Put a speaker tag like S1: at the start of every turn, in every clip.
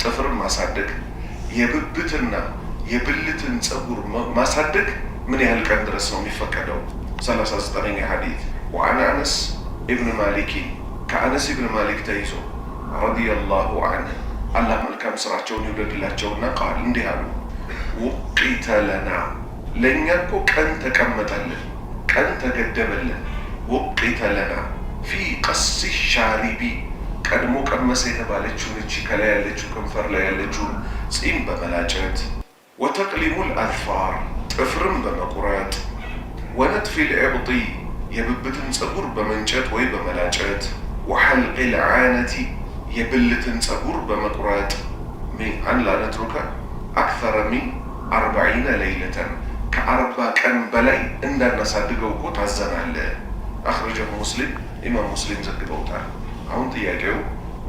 S1: ጥፍርን ማሳደግ፣ የብብትና የብልትን ጸጉር ማሳደግ ምን ያህል ቀን ድረስ ነው የሚፈቀደው? 39ኛ ሐዲት። وعن أنس ابن مالك፣ ከአነስ ኢብን ማሊክ ተይዞ رضي الله عنه፣ አላህ መልካም ስራቸውን ይውደድላቸውና قال፣ እንዲህ አሉ፣ وقت لنا፣ ለእኛ እኮ ቀን ተቀመጠልን፣ ቀን ተገደበልን። وقت لنا في قص الشارب፣ ቀድሞ ቀመሰ የተባለችውን እቺ ከላይ ያለችው ከንፈር ላይ ያለችውን ጺም በመላጨት፣ وتقليم الأظفار፣ ጥፍርን በመቁረጥ፣ ونتف الإبط፣ የብብትን ጸጉር በመንጨት ወይ በመላጨት፣ وحلق العانة፣ የብልትን ጸጉር በመቁረጥ፣ أن لا نترك أكثر من 40 ليلة፣ ከ40 ቀን በላይ እንዳናሳድገው እኮ ታዘናል። أخرجه مسلم፣ ኢማም ሙስሊም ዘግበውታል። አሁን ጥያቄው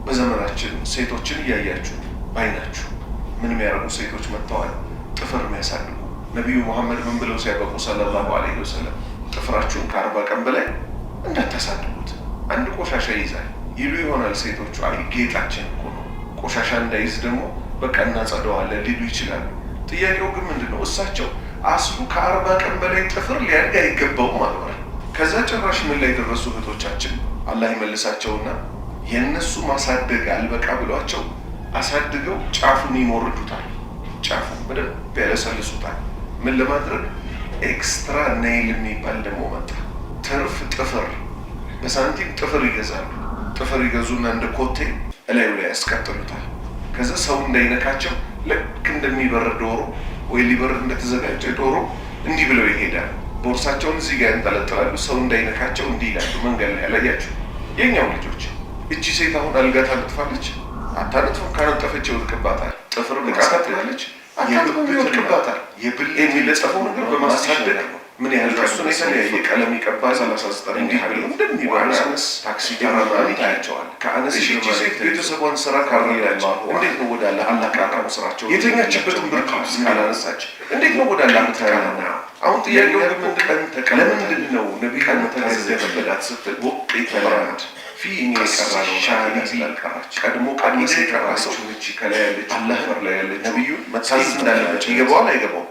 S1: በዘመናችን ሴቶችን እያያችሁ ባይናችሁ ምን የሚያደርጉ ሴቶች መጥተዋል? ጥፍር የሚያሳድጉ። ነቢዩ ሙሐመድ ምን ብለው ሲያበቁ صلى الله عليه وسلم ጥፍራችሁን ከ40 ቀን በላይ እንዳታሳድጉት፣ አንድ ቆሻሻ ይይዛል ይሉ ይሆናል። ሴቶቹ አይ ጌጣችን እኮ ነው፣ ቆሻሻ እንዳይዝ ደግሞ በቃ እናጸደዋለን ሊሉ ይችላሉ። ጥያቄው ግን ምንድን ነው? እሳቸው አስሉ ከ40 ቀን በላይ ጥፍር ሊያድግ አይገባውም አሉ። ከዛ ጭራሽ ምን ላይ ደረሱ እህቶቻችን? አላህ ይመልሳቸውና የእነሱ ማሳደግ አልበቃ ብሏቸው አሳድገው ጫፉን ይሞርዱታል። ጫፉን በደንብ ያለሰልሱታል። ምን ለማድረግ? Extra nail የሚባል ደግሞ መጣ። ትርፍ ጥፍር፣ በሳንቲም ጥፍር ይገዛሉ። ጥፍር ይገዙና እንደ ኮቴ እላዩ ላይ ያስቀጥሉታል። ከዛ ሰው እንዳይነካቸው ልክ እንደሚበር ዶሮ ወይ ሊበር እንደተዘጋጀ ዶሮ እንዲህ ብለው ይሄዳሉ። ቦርሳቸውን እዚህ ጋር ያንጠለጥላሉ። ሰው እንዳይነካቸው እንዲህ ይላሉ። መንገድ ላይ ያላያችሁ የኛው ልጆች። እቺ ሴት አሁን አልጋ ታነጥፋለች? አታነጥፍም። ካነጠፈች ይወድቅባታል። ጥፍር ዕቃ ታጥባለች? አታጥብም፣ ይወድቅባታል። የሚለጠፈው ነገር በማሳደግ ምን ያህል እሱን የተለያየ ቀለም ይቀባል። 39 እንዲህ ብሎ እንደሚባል ታክሲ ተራ ታያቸዋል። ከአነስ እቺ ሴት ቤተሰቧን ስራ ካልረዳች እንዴት ነው ወደ አላህ አላቃቃም ስራቸው? የተኛችበትን ብርድ ልብስ ካላነሳች እንዴት ነው ወደ አላህ የምትቀርበው? አሁን ጥያቄው ግን ቀን ለምንድን ነው ነቢዩ መታዘዝ ያለበት ስትል وقت لنا في الشارب፣ ቀድሞ ቀመሰ የቀራ ሰው ከላይ ያለች አላህ ላይ ያለች ነቢዩ መታዘዝ እንዳለበት ይገባዋል አይገባው?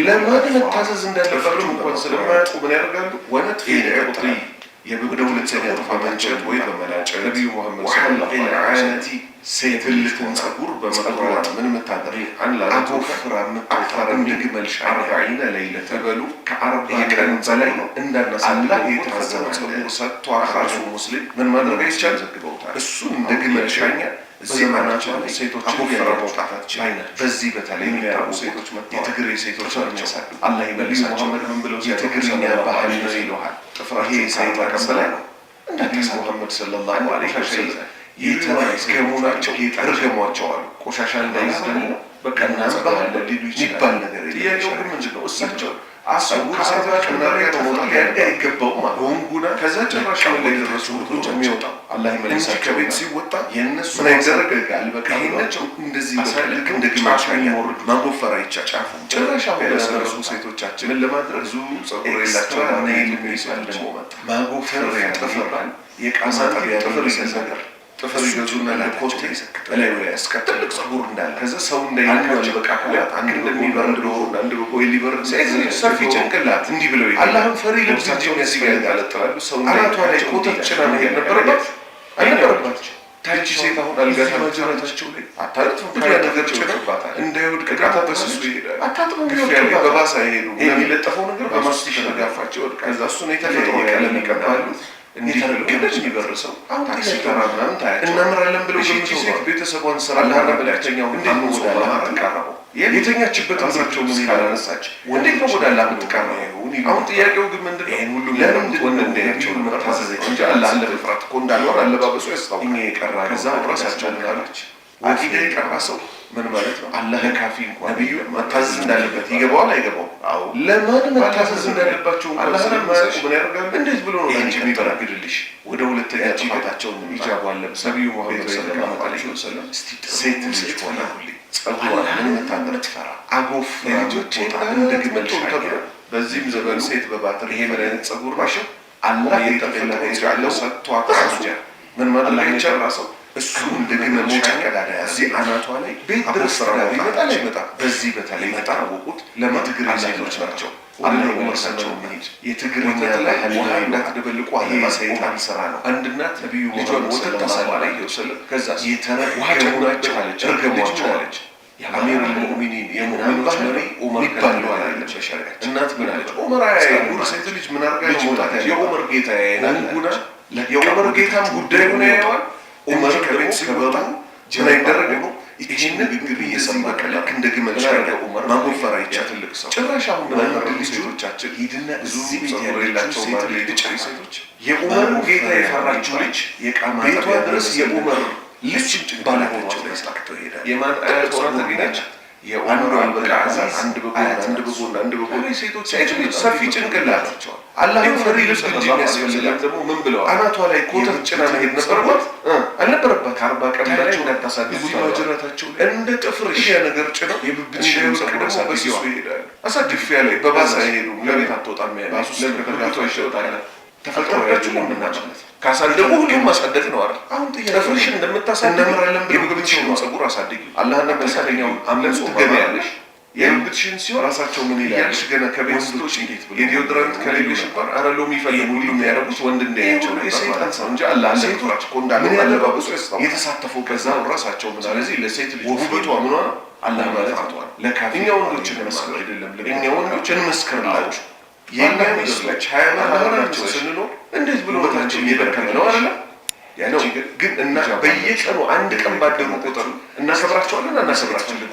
S1: ለማን መታዘዝ እንዳለባቸው እንኳን ስለማያውቁ ምን ያደርጋሉ? ونتف الإبط፣ ወደ ሁለተኛ በመንጨት ወይ በመላጨት፣ ነቢዩ ሙሐመድ وحلق العانة፣ የብልትን ጸጉር በመቁረጥ ምን የምታደርግ አጎፍራ የምትወጣ እንደ ግመል 40 ليلة በሉ ከ40 ቀን በላይ እንዳናሳልፍ የተፈጠረ ጸጉር ሰጥቶ ራሱ ሙስሊም ምን ማድረግ አይቻልም? ዘግበውታል። እሱን እንደ ግመል ሻኛ ዘመናችን ላይ ሴቶችን አጎፍራ መውጣት አትችልም። በዚህ በተለይ የሚያደርጉ ሴቶች የትግሬ ሴቶች ናቸው። አላህ ይመልሳቸው። ምን ብለው የትግርኛ ባህል ነው ይለሃል። ይሄ ሳይጠቀም በላይ ነው። ነቢዩ ሙሐመድ صلى الله عليه وسلم የተረገሙ ናቸው፣ እርገሟቸው አሉ። ቆሻሻ እንዳይዝ ደግሞ በቃ እናጸዳዋለን ሊሉ ይችላል ነገር። ጥያቄው ግን ምንድን ነው? እሳቸው አስቡ ከ40 ቀን በላይ መውጣት ሊያድግ አይገባውም አሉ። ወንጉና ከዛ ጭራሽ ምን ላይ ደረሱ? የሚወጣው አላህ ይመልሳቸው። ከቤት ሲወጣ የእነሱ ምን አይደረግ አልበቃ ብሏቸው እንደዚህ ልክ እንደ ግመል የሚሞርዱ ማጎፈር አይቻልም። ጫፉ ጭራሽ አሁን ያደረሱ ሴቶቻችን ምን ለማድረግ ብዙ ጸጉር የላቸው nail የሚባል ደግሞ መጣ። ማጎፈር ጥፍር የቃ ጥፍር ይገዛል። ጥፍር ይገዙና ለኮቴ እላዩ ላይ ያስቀጥል ትልቅ ጸጉር እንዳለ ከዛ ሰው እንዳይነካቸው በቃ አንድ እንደሚበር ዶሮ አንድ ወይ ሊበር ሰፊ ጭንቅላት እንዲህ ብለው አላህን ፈሪ ልብሳቸውን እዚህ ጋር ያንጠለጥላሉ። ሰው አናቷ ላይ ኮተት ጭና መሄድ ነበረባት አልነበረባቸው? ታች ሴት አሁን አልጋ ማጅራታቸው ላይ አታጥፉም። ነገር ጭነባታል እንዳይወድቅ ዕቃ በስሱ ይሄዳል። አታጥቡም። በባሳ ይሄዱ የሚለጠፈው ነገር በማስቲሽ ተጋፋቸው ይወድቃል። ከዛ እሱን የተፈጥሮ ቀለም ይቀባሉ። እንዲህ የሚበር ሰው ታክሲ ተራ ምናምን ታያቸው እናምራለን ብለው ሴት ቤተሰቧን ስራ አላህና መልእክተኛው እንዴት ነው ወደ አላህ የምትቃረበው? የተኛችበትን ብርድ ልብስ ካላነሳች እንዴት ነው ወደ አላህ የምትቃረበው? አሁን ጥያቄው ግን ምንድን ነው? ለምንድን ነው ነቢዩ መታዘዝ እንጂ አላህን ለመፍራት እኮ እንዳልሆነ አለባበሱ ያስታውቃል። እኛ የቀራ ከዛ ራሳቸው ምናለች አቂዳ የቀራ ሰው ምን ማለት ነው? አላህ ካፊ እንኳን ነቢዩ መታዘዝ እንዳለበት ይገባዋል አይገባው? አዎ። ለማን መታዘዝ እንዳለባቸው እንኳን ስለማያውቁ ምን ያደርጋሉ? እንዴት ብሎ ነው ለአንቺ የሚበረግድልሽ? ወደ ሁለተኛ ጥፋታቸውን ሂጃቧን ለብሳ ነቢዩ ሙሐመድ صلى الله عليه وسلم ሴት ልጅ ሆና ጸጉሯን ምን የምታደርግ አጎፍራ እንደ ግመል ሻኛ በዚህም ዘመን ሴት በባትሪ ይሄ ምን አይነት ጸጉር ማሸው አላህ የተፈለገ ያለው ሰጥቷት ራሱ ምን ማድረግ አይቻልም። ሰው እሱ እንደገና መውጫ ቀዳዳ እዚህ አናቷ ላይ ቤት ድረስ ትዳር ይመጣል አይመጣም? በዚህ በተለይ የታወቁት ለትግሬ ሴቶች ናቸው። ወደ ዑመር ሰቸው እንሂድ። የትግርኛ ላይ ውሃ እንዳትደበልቁ አለ። የሰይጣን ስራ ነው። አንድ እናት ነቢዩ ልጇን ወተት ታሳልባለች። ከዛ ውሃ ጨምራቸው አለች፣ እርገሟቸው አለች። አሚር ልሙእሚኒን የሙእሚኖች መሪ ዑመር የሚባለው አይደለም በሸሪያችን። እናት ምን አለች? ዑመር አያይ ሴት ልጅ ምን አርጋ መውጣት የዑመር ጌታ ያየናል። የዑመር ጌታም ጉዳዩን ያየዋል። ዑመር ከቤት ሲወጣ ምን አይደረግም? ይህን ንግግር እየሰማ ልክ እንደ ግመል ሻጋ ዑመር ማጎፈር አይቻልም። ትልቅ ሰው ጭራሽ አሁን ምን አደረጉ ሴቶቻችን? ሂድና ብዙ ጸጉር የላቸው ሴቶች የዑመሩ ጌታ የፈራችው ልጅ ቤቷ ድረስ የዑመር ልጅ ባለሆኗ ይሄዳል። የማን አያት ሆና ተገኘች? የዑመር አብዱልዓዚዝ አንድ በጎን አንድ በጎን አንድ በጎን ሴቶች ሰፊ ጭንቅላት አላህን ፈሪ ልብ እንጂ የሚያስፈልጋት ደግሞ ምን ብለዋል? አናቷ ላይ ኮተት ጭና መሄድ ነበረባት አልነበረባት? ከ40 ቀን በላይ እንዳታሳድጉት ማጅራታቸው እንደ ጥፍርሽ ነገር ጭነው የብብትሽን ጸጉር ደግሞ በስሱ ይሄዳሉ። አሳድፊያ ላይ በባስ አይሄዱም። ለቤት አትወጣም። ያለ ለምን ይሸጣል? ተፈጥሮ ያጅ ካሳደጉ ሁሉም ማሳደግ ነው አይደል? አሁን ጥፍርሽን እንደምታሳድግ የብብትሽን ጸጉር አሳድጊ። አላህና መልእክተኛውን አምልኮ ትገቢያለሽ። የብብትሽን ሲሆን ራሳቸው ምን ይላልሽ? ገና ከቤት ስትወጪ የ deodorant ከሌለሽ እንኳን ኧረ ሎሚ ፈልጉ ሁሉ የሚያደርጉት ወንድ እንዳያቸው ነው። የሰይጣን ሰው እንጂ አላህ ሴቶች እኮ እንዳለ አለባበሱ የተሳተፈው ከዛ ራሳቸው ምን ስለዚህ ለሴት ልጅ ውበቷ ምኗ ነው? አላህ ማለት ለካፊ እኛ ወንዶች እንመስክር አይደለም እኛ ወንዶች እንመስክርላችሁ። የኛ ሚስቶች 20 ዓመት አብረናቸው ስንኖር እንዴት ብሎ ውበታቸው እየደከመ ነው አይደለ? ነው ግን እና በየቀኑ አንድ ቀን ባደሩ ቁጥር እናከብራቸዋለን አናከብራቸዋለን?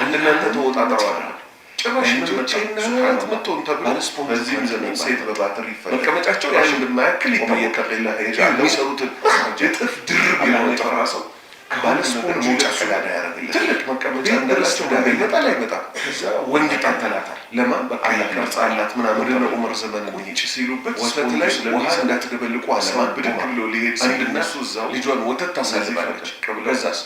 S1: አንድ እናንተ ተወጣጠረው አይደለም ጭራሽ ምን መጣ ተብሎ በዚህም ዘመን ሴት በባትሪ ይፈለጋል። መቀመጫቸው ያን እንደማያክል ይታወቃል። የሚሰሩትን እጥፍ ድርብ የሆነ ጥራ ሰው ባለስፖንጅ መውጫ ቀዳዳ ያደረግለት ትልቅ መቀመጫ እንዳላቸው ዳጋ ይመጣል አይመጣም? ከዛ ወንድ ይጣተላታል። ለማን በቃ ቅርጽ አላት ምናምን። ወደ ዑመር ዘመን እንሂድ ሲሉበት ወተት ላይ ውሃ እንዳትደበልቁ አለ። ብድግ ብሎ ሊሄድ ሲል እነሱ እዛው ልጇን ወተት ታሳልባለች። ከዛስ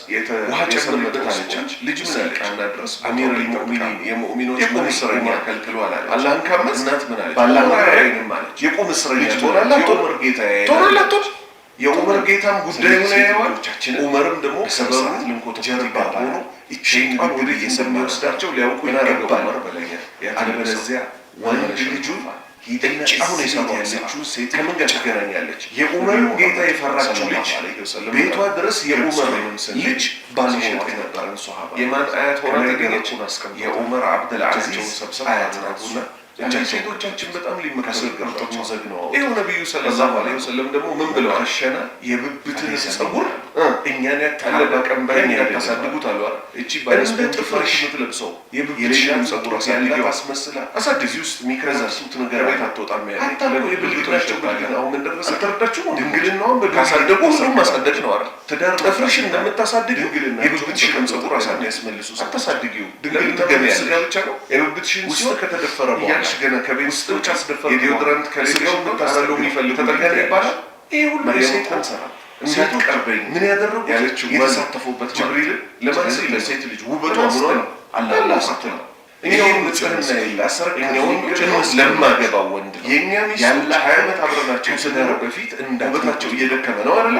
S1: ውሃ ጨምርበት አለቻት። ልጅ ምን አለች? ድረስ አሚር ልሙእሚኒን የሙእሚኖች የቁም እስረኛ ከልክሏል አለች። አላህን ካመፅ እናት ምን አለች? ባላህ አለች። የቁም እስረኛ ትሆናለህ። የዑመር ጌታ ትሆናለህ። የዑመር ጌታም ጉዳዩን ያየዋል። ዑመርም ደግሞ ከበሩ ጀርባ ሆኖ ሸይጣን ወዴት እንደሚወስዳቸው ሊያውቁ ይገባል። አለበለዚያ ወንድ ልጁ አሁን ያለችው ሴት ከምን ጋር ትገናኛለች? የዑመሩ ጌታ የፈራችው ልጅ ቤቷ ድረስ የዑመር ልጅ ባልሆኗ የነበረን ሶሃባ የማን አያት ሆና ተገኘች? የዑመር አብደልዓዚዝ አያት ናትና ሴቶቻችን በጣም ሊመከሩ ዘግነው። ይኸው ነቢዩ ሰለላሁ ዐለይሂ ወሰለም ደግሞ ምን ብለዋል? ሸና የብብትን ጸጉር እኛን ያታለለ ቀንበር እንዳታሳድጉት አሉ። እቺ እንደ ጥፍርሽ የምትለብሰው የብብትሽን ጸጉር ያላት አስመስላ አሳድግ። እዚህ ውስጥ የሚከረዛሱት ነገር ቤት አትወጣም። ያለ የብልግናቸው ብልግና አሁን ምን ደረሰ? አልተረዳችሁም? ድንግልናዋን ካሳደጉ ሁሉም ማሳደግ ነው አይደል? ትዳር ጥፍርሽን እንደምታሳድግ የብብትሽን ጸጉር አሳድግ። ያስመልሱ አታሳድጊው። ድንግልና ስጋ ብቻ ነው። የብብትሽን ሲሆን ከተደፈረ በኋላ ገና ከቤት ውስጥ አስደፈረ የ deodorant ከሌለው የምታሳለው የሚፈልጉ ተጠርጋሪ ይባላል። ይሄ ሁሉ የሰይጣን ስራ እንዳትቀርበኝ ምን ያደረጉት ያለችው የተሳተፉበት ጅብሪልን ለማን ሲል ለሴት ልጅ ውበቷ ምኗ ነው? አላህ ስትል እኛው ንጽህና የለ እኛ ወንዶች ለማገባው ወንድ ነው የእኛ ሚስቶች ያለ 20 ዓመት አብረናቸው ትዳር በፊት ውበታቸው እየደከመ ነው አይደለ?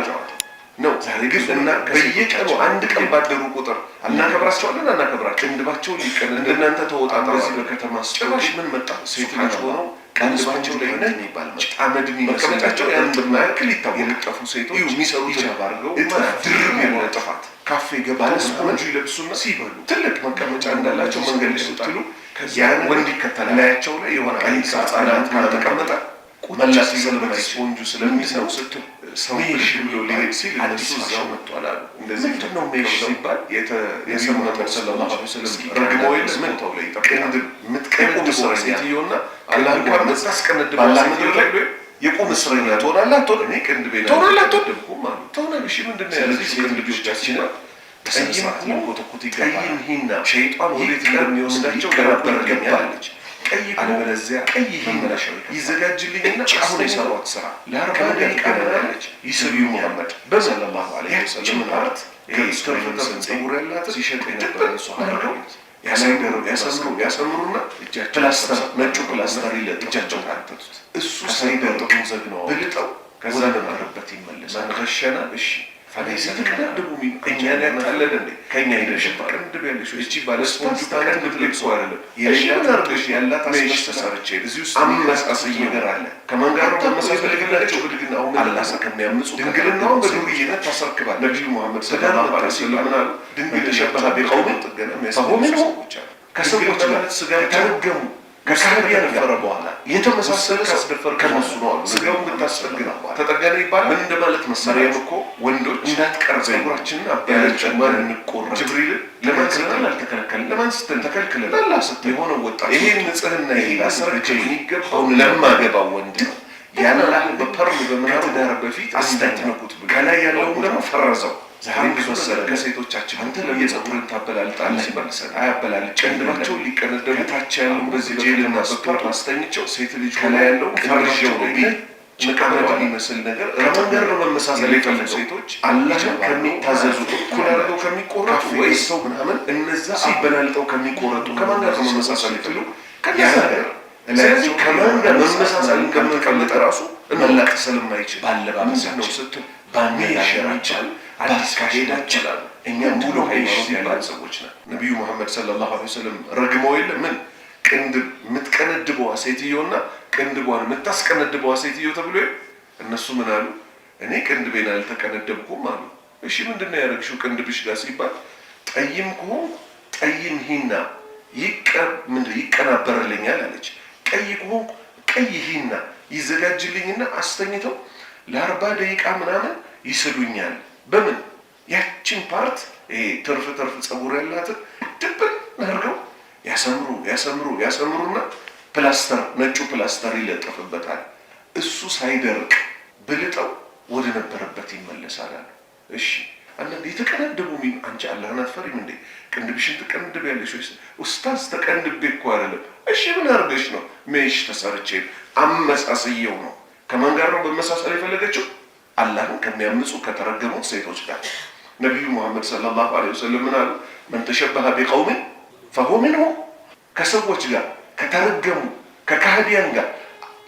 S1: ነው ዛሬ ግን እና በየቀኑ አንድ ቀን ባደሩ ቁጥር እናከብራቸዋለን አናከብራቸው? ቅንድባቸው ሊቀን እንደናንተ ተወጣጥረው በዚህ በከተማ ጭራሽ ምን መጣ? ሴት ልጅ ሆነው ቅንድባቸው ላይ ነጭ አመድ የሚመስል መቀመጫቸው ያን እንደማያክል ይታወቃል። የለጠፉ ሴቶች የሚሰሩትን አድርገው እጥፍ ድርብ የሆነ ጥፋት ካፌ ገባ ስፖንጅ ይለብሱና ሲበሉ ትልቅ መቀመጫ እንዳላቸው መንገድ ላይ ስትሉ ከዚያ ወንድ ይከተላል። ላያቸው ላይ የሆነ ህጻናት ካልተቀመጠ መላ ስፖንጁ ስለሚሰሩ ስትል ሰው ሜሽ ብሎ ሊሄድ ሲል እነሱ እዛው መጥቷል አሉ። እንደዚህ ምንድን ነው ሜሽ ሲባል የሰመጠው ሰለላሁ ዐለይሂ ወሰለም ረግመው የለ ምን ቅንድብ የምትቀነድበው ሴትዮና አላህ እንኳን የምታስቀነድበው ሴትዮ ላይ የቁም እስረኛ ትሆናለህ። እኔ ቅንድቤን ትሆናለህ ትሆናለህ። እሺ ምንድን ነው ያለችው? ቅንድቦቻችንን ጠይም ሂና ሸይጣን ወዴት እንደሚወስዳቸው ይገባለች። ቀይ አለበለዚያ ቀይ ይዘጋጅልኝና አሁን የሰሯት ስራ ለ40 ደቂቃ ምናለች ይስብዩ ሙሐመድ በሰለላሁ ዐለይሂ ወሰለም part ጸጉር ያላት ሲሸጥ የነበረን አድርገው ያሰምሩና ፕላስተር ነጩ ፕላስተር እጃቸው ካተቱት እሱ ሳይደርቅ ዘግነው ብልጠው ከዛ ነበረበት ይመለሳል። መሸና እሺ فليس ተቀደቡ እኛን ያታለለ እንዴ? ከኛ ሄደሽ ቅንድብ ያለሽ እቺ ባለ ስፖንጅ ፓንት የምትለብሰው አይደለም። የሌላት አድርገሽ ያላት አስመሽ ተሰርቼ እዚህ ውስጥ አመሳሳይ ነገር አለ። ከማን ጋር ነው መመሳሰል የፈለገችው? ብልግና አሁን አላህ ከሚያምፁ ድንግልናውን በዱርዬነት ታስረክባለች። ነቢዩ ሙሐመድ صلى الله عليه وسلم ምን አሉ? ድንግል تشبه بقوم فهو منهم፣ ከሰዎች ጋር ከተረገሙ ከካህዲያን ጋር በኋላ የተመሳሰለ ሰው ከነሱ ነው አሉ። ስጋውን ብታስጠግና ተጠገነ ይባላል። ምን እንደማለት መሰለህ እኮ ወንዶች እንዳትቀርበኝ ፀጉራችንን አበላልጨን እንቆረጥ። ጅብሪልን ለማን ስትል አልተከለከልን? ለማን ስትል ተከልክለን? ለአላህ ስትል የሆነው ወጣት ይሄን ንጽህና ላስረክብ የሚገባው ለማገባው ወንድ ነው። ያላህ በ perm በምናምን ከትዳር በፊት አስታትነኩት ብሎ ከላይ ያለውን ደግሞ ፈረዘው። ዛሬ ብዙ መሰለህ ከሴቶቻችን አንተ ለምን ፀጉርን ታበላልጣለህ ሲባል አያበላልጭ ቅንድባቸውን ሊቀነደቡ ታች ያለውን በዚህ gel ና በ perm አስተኝቸው ሴት ልጅ ከላይ ያለውን ፈርዤው ነው ቢል ንቃመድ የሚመስል ነገር ከማን ጋር ነው መመሳሰል የፈለገው? ሴቶች አላህን ከሚታዘዙ እኩል አድርገው ከሚቆረጡ ወይስ ሰው ምናምን እነዛ አበላልጠው ከሚቆረጡ ከማን ጋር ነው መመሳሰል የፈለጉ? ከነዛ ጋር። ስለዚህ ከማን ጋር መመሳሰል እንደምንፈልግ ራሱ መላቅ ስለማይችል ባለባበሳችን ነው ስትል ባነጋገራችን አዲስ ካሄዳችን እኛ ሙሉ ሃይማኖት ያለን ሰዎች ነን። ነቢዩ መሐመድ صلى الله عليه وسلم ረግመው የለ ምን ቅንድብ የምትቀነድበዋ ሴትዮና ቅንድቧን የምታስቀነድበዋ ሴትዮ ተብሎ እነሱ ምን አሉ? እኔ ቅንድቤን አልተቀነደብኩም አሉ። እሺ ምንድን ነው ያደረግሽው ቅንድብሽ ጋር ሲባል ጠይም ከሆንኩ ጠይም ሂና ይቀናበርልኛል አለች። ቀይ ከሆንኩ ቀይ ሂና ይዘጋጅልኝና አስተኝተው ለ40 ደቂቃ ምናምን ይስሉኛል። በምን ያችን part ይሄ ትርፍ ትርፍ ፀጉር ያላትን ድብን አድርገው ያሰምሩ ያሰምሩ ያሰምሩና ፕላስተር ነጩ ፕላስተር ይለጠፍበታል። እሱ ሳይደርቅ ብልጠው ወደ ነበረበት ይመለሳል አሉ። እሺ አንዳንድ የተቀነደቡ አንቺ አላህን አትፈሪም እንዴ? ቅንድብሽን ትቀንድብ ያለሽ ወይስ? ኡስታዝ ተቀንድቤ እኮ አይደለም። እሺ ምን አድርገሽ ነው? ሜሽ ተሰርቼ አመሳስየው ነው። ከማን ጋር ነው በመሳሰል የፈለገችው? አላህን ከሚያምፁ ከተረገሙት ሴቶች ጋር። ነቢዩ ሙሐመድ صلى الله عليه وسلم ምን አሉ? من تشبه بقوم فهو منهم፣ ከሰዎች ጋር ከተረገሙ ከካህዲያን ጋር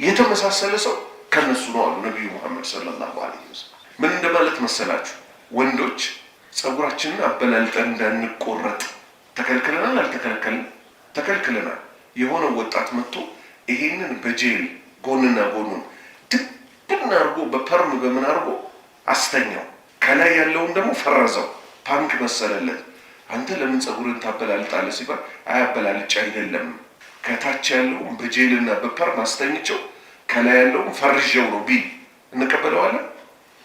S1: የተመሳሰለ ሰው ከነሱ ነው አሉ ነቢዩ ሙሐመድ صلى الله عليه وسلم። ምን እንደማለት መሰላችሁ? ወንዶች ፀጉራችንን አበላልጠን እንዳንቆረጥ ተከልክለናል? አልተከለከልንም? ተከልክለናል። የሆነ ወጣት መጥቶ ይሄንን በጄል ጎንና ጎኑን ድብን አድርጎ በ perm በምን አድርጎ አስተኛው። ከላይ ያለውን ደግሞ ፈረዘው፣ punk መሰለለት። አንተ ለምን ፀጉርን ታበላልጣለህ ሲባል አያበላልጭ አይደለም፣ ከታች ያለውን በ gel ና በ perm አስተኝቸው ከላይ ያለውን ፈርዤው ነው ቢል እንቀበለዋለን?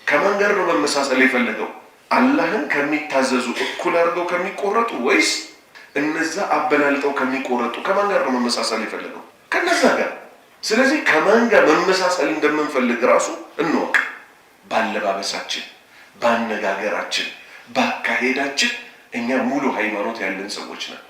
S1: ከማን ጋር ነው መመሳሰል የፈለገው? አላህን ከሚታዘዙ እኩል አድርገው ከሚቆረጡ ወይስ እነዛ አበላልጠው ከሚቆረጡ ከማን ጋር ነው መመሳሰል የፈለገው? ከነዛ ጋር። ስለዚህ ከማን ጋር መመሳሰል እንደምንፈልግ ራሱ እንወቅ። ባለባበሳችን፣ ባነጋገራችን፣ ባካሄዳችን እኛ ሙሉ ሃይማኖት ያለን ሰዎች ነን።